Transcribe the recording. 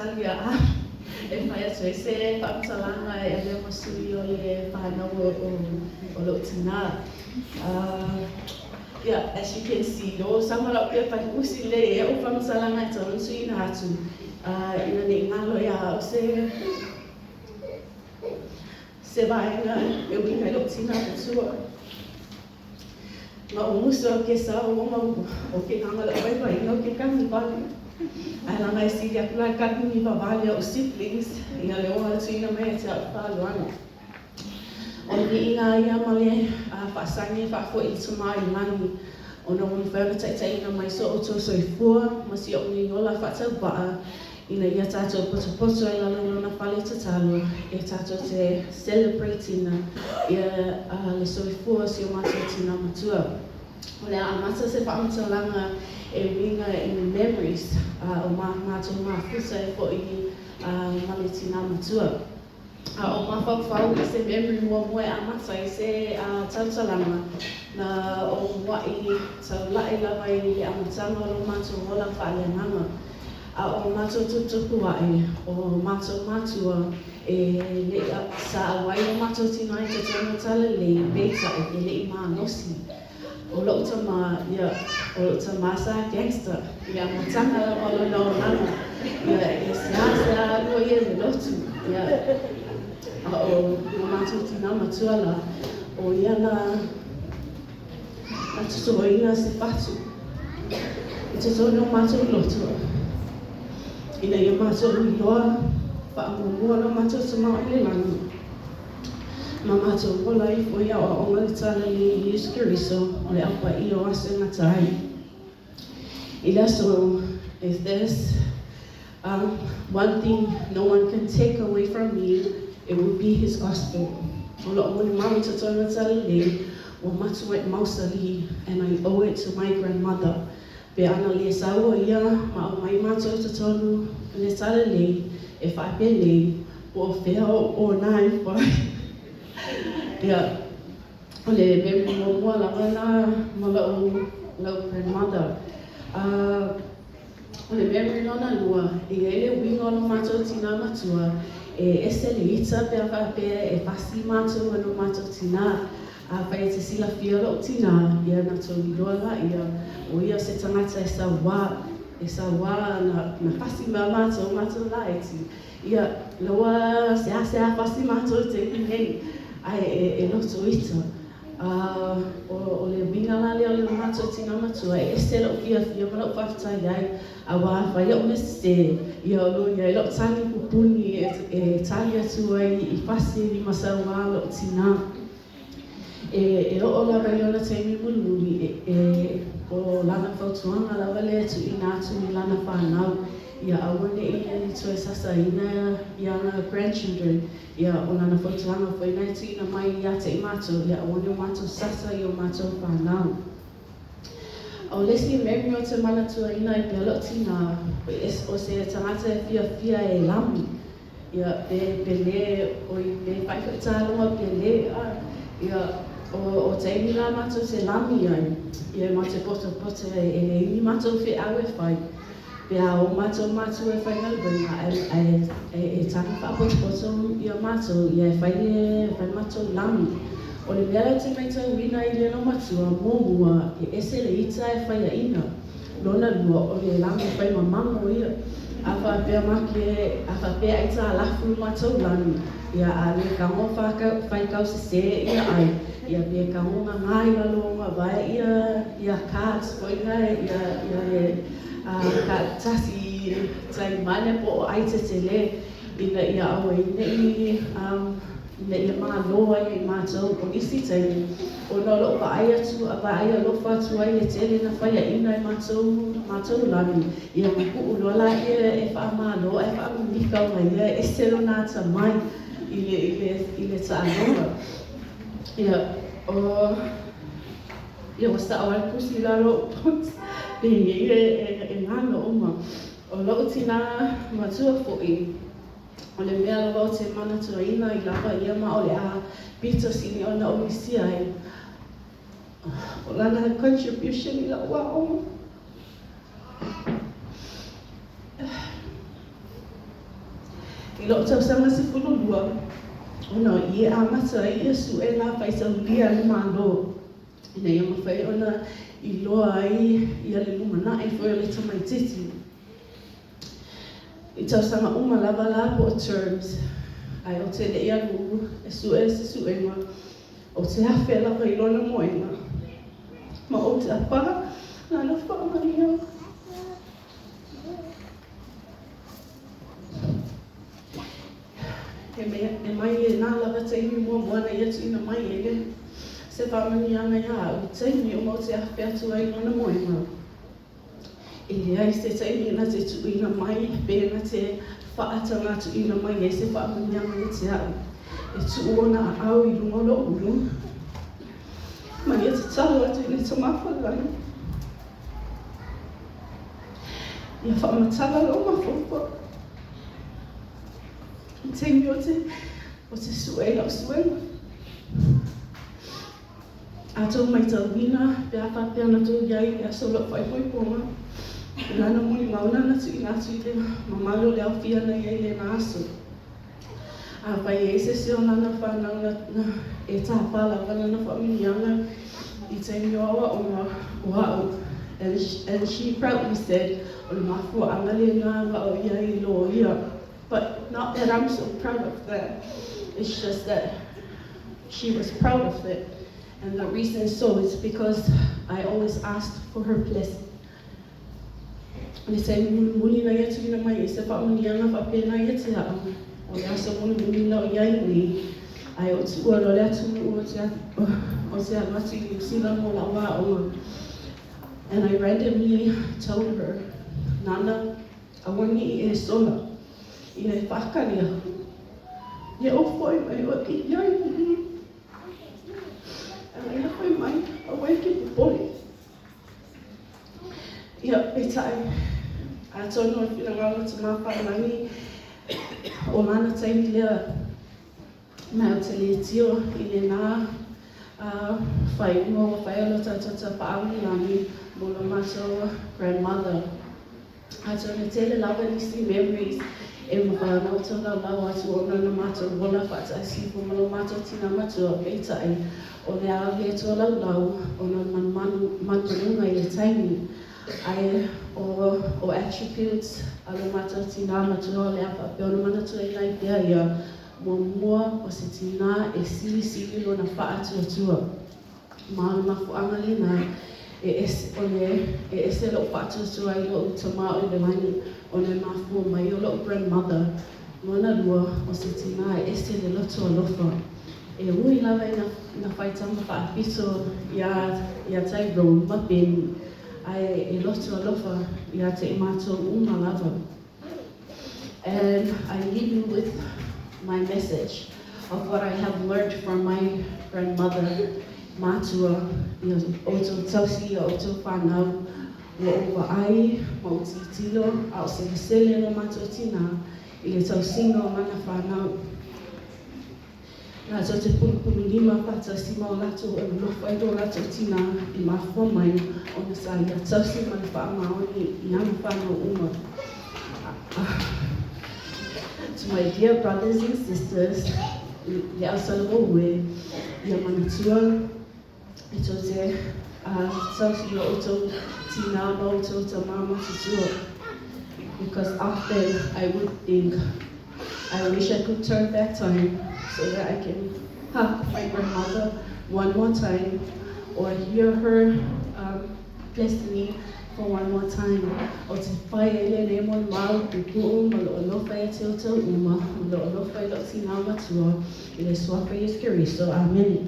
tali a e fai atu ai se faamatalaga e avea ma sui o le fanau o lou tinā. Yeah, as you can see, o sama lau pepa i usi lelei ai a'u faamatalaga e tatau ona tuuina atu ina ne i galo iā au se se vaega e uiga i lou tinā matua. Ma ou musu au ke sao o mau o ke ganga la'u vaivaiga o ke kani wale. Ae laga e sili aku la e kani ni wawale o'u siblings ia le oa atu ina mai ia te a'u fa'aloalo. O le viiga ia ma le fa'asagi e fa'afo'i i le Tamā i lagi, ona ua mafai ona ta'ita'iina mai so outou soifua ma si o'u nei ola fa'atauva'a ina ia tātou potopoto ai lalo i lona fale tatalo e tātou te celebrate ina ia le soifua o si o mātou tinā matua. O le a amata se faamatalaga e uiga i ni memories o mātou mafuta e fo'i ma le tinā matua. A o mafaufau i se memory muamua e amata ai se tautalaga, na ou muaʻi taulaʻi lava i le amataga o lo matou ola faaleagaga. A o matou tuputupu aʻe, o matou matua e leʻi sa ʻauai lo matou tinā i totonu o Talalelei, peitai, e leʻi malosi. O loʻu tamā, ia, o loʻu tamā sa gangster i le amataga lava o lona olaga, ia, e seāseā alu ʻo ia i le lotu, ia, a ʻo lo mātou tinā matua la, ʻo ia na, na totoina se fatu i totonu o mātou lotu, ina ia mātou iloa faamuamua lo mātou tamā i le lagi. Ma matou ola ifo i aoaoga le Talalelei i Iesu Keriso o le Au Paia o aso e gata ai. I le aso, if there's um, one thing no one can take away from me, it would be his gospel. O loʻu molimau i totonu o Talalelei, ua matuaʻi mausali, and I owe it to my grandmother. Pe ana le saua ia ma aumai matou i totonu le Talalelei e faapenei, po o fea o ona e fai. Ia, o le memory muamua lava na ma la'u la'u grandmother. A o le memory lona lua, e i ai le uiga o lo matou tinā matua, e ese le ita pe a faapea e fasi matou e lo matou tinā. Afai e te silafia loʻu tinā, ia na tou iloa laia, ʻo ia se tagata e sauā, e sauā na, na fasi ma matou, matou laiti, ia, laua seasea fasi matou i taimi nei, ae e, e loto ita. A o, o le uiga la lea o le matou tinā matua, e ese loʻu fiafia ma loʻu faafetai ai, auā afai aʻu mea sesē, ia o lo o i ai loʻu tali pupuni e, e tali atu ai i fasi ma sauā loʻu tinā. E oo lava i lona taimi mulimuli, e o lana fautuaga lava lea e tuuina atu i lana fanau, ia aua neʻi toe sasaina i ana grandchildren, ia o lana fautuaga foi na e tuuina mai ia te i matou, ia aua ne o matou sasa i o matou fanau. O le isi memory ou te manatuaina ai pea loʻu tinā, o se tagata e fiafia e lami, Ia, pe, pe lē, oi, pe fai foʻi tāloga pe lē, a, ia, o, o taimi la matou te lami ai, ia e matou potopoto e, e leai ni matou feʻau e fai, pe a o matou matua e faigaluega, ae, ae, e, e taga faapotopoto ia matou, ia e fai le, fai le matou lami. O le mea la ou te maitauina i le olomatua, muamua, e ese le ita e faiaʻina. Lona lua, o le lami fai mamago ia. A faapea make, a faapea aitalafu matou lami, ia a le tago fai kau sesē ia ai, ia pe tago gagā i lalo o gavae ia ia cards foi na ia ia le card tasi taimane po o ai tetele ina ia aua ai neʻi Ina ia malo ai i matou o nisi taimi, ona o loʻu vaai atu a vaai alofa atu ai le tele na faiaʻina e matou matou lani, ia mapuʻu loa laia e faamalo ae faamimika ona ia e ese lona atamai i le i le i le taaloga. Ia, o ia ua saʻo ai le pusi i lalo o oʻu pots, penei e e galo uma. O loʻu tinā matua foʻi, O le mea lava ou te manatuaina i lava ia ma o le a pito sili ona ou misia ai, o lana contribution i lau aoga. I lou tausaga 12, ona o i e amata ai ia suega faitaulia a le Malo, ina ia mafai ona iloa ai ia le lumanai foi o le tamaititi. I tausaga uma lava la po o terms, ae ou te le i alu e sue se suega, ou te afe lava i lona moega, ma ou tapa lana faamanuiaga. E mai lena lava taimi muamua na ia tuuina mai ai le se faamanuiaga ia au, i taimi uma ou te afe atu ai i lona moega, e leai se taimi na te tuuina mai pe na te faatagatuina mai ai se faamanuiaga ia te au. E tuu ona aao i luga o lou ulu, ma ia tatalo atu i le Tama Falelagi, ia faamatala lou mafaufau i taimi ou te sue ai lau suega. A outou matauina pe a faapea na outou i ai i le aso o lau faaipoipoga, o lana molimau lena na tuuina atu i le mamalu o le aofia na i ai i lena aso. Afai e i ai se isi o lana fanau na e tapa lava lana faamanuiaga i taimi o aoaoga, o au. And she proudly said, o le mafuaaga lena ua o ia i loia. But not that I'm so proud of that. It's just that she was proud of it. And the reason so is because I always asked for her blessing. O le taimi mulimuli na ia tuuina mai ai se faamanuiaga faapena ia te au, o le aso mulimuli na o i ai nei, ae ou tuua loa le atunuu ou te alu atu i Niu Sila mo lau aoga. And I randomly told her, Nana, aua ne i e sola, ia e faakali aku, ia ou foi mai oe i ai. A laila fai mai, aua e te popole. Ia, peitai, atonu o le finagalo o Tama Faalelagi, o lana taimi lea, ma ou te le tio i lena faaiuga ua fai e lo tatou Tapaau i le Lagi mo lo matou grandmother. Atonu e tele lava nisi memories e mafai ona ou tolaulau atu ona na matou ola faatasi ifo ma lo matou tina matua, peitai, o le a le tolaulau ona o le manumanuga i le taimi. Ae o attributes a lo matou tina matua o le a faapea ona manatuaina ai pea ia, muamua o se tina e silisili lona faatuatua. Ma o le mafuaaga lena e ese, o le, e ese lou faatuatua i lou Tama o i le Lagi, ona e mafua mai o lou grandmother, lona lua, o se tina e ese le loto alofa. E ui lava ina na fai tama faapito iā, iā Tyrone ma Benny, ae e loto alofa ia te i matou uma lava. And I leave you with my message of what I have learnt from my grandmother, Matua, ia outou tausi ia outou whanau, ua ou vaai ma ou tilotilo a o selesele lo matou tinā i le tausiga o lana whanau. Rātou te pulupulu lima faatasi ma o latou alolofa i lo latou tinā i mafua mai ona sa ia tausi ma le faamaoni i ana whanau uma. To my dear brothers and sisters, le au talavou e, ia manatua e tou te tausi i o outou tinā ma outou tamā matutua. Because often I would think, I wish I could turn back time so that I can hug my grandmother one more time or hear her bless me for one more time. Ou te whai ai lenei molimau puupuu ma lou alofa ia te outou uma, ma lou alofa i lou tinā matua, i le Suafa Iesu Keriso. Amene.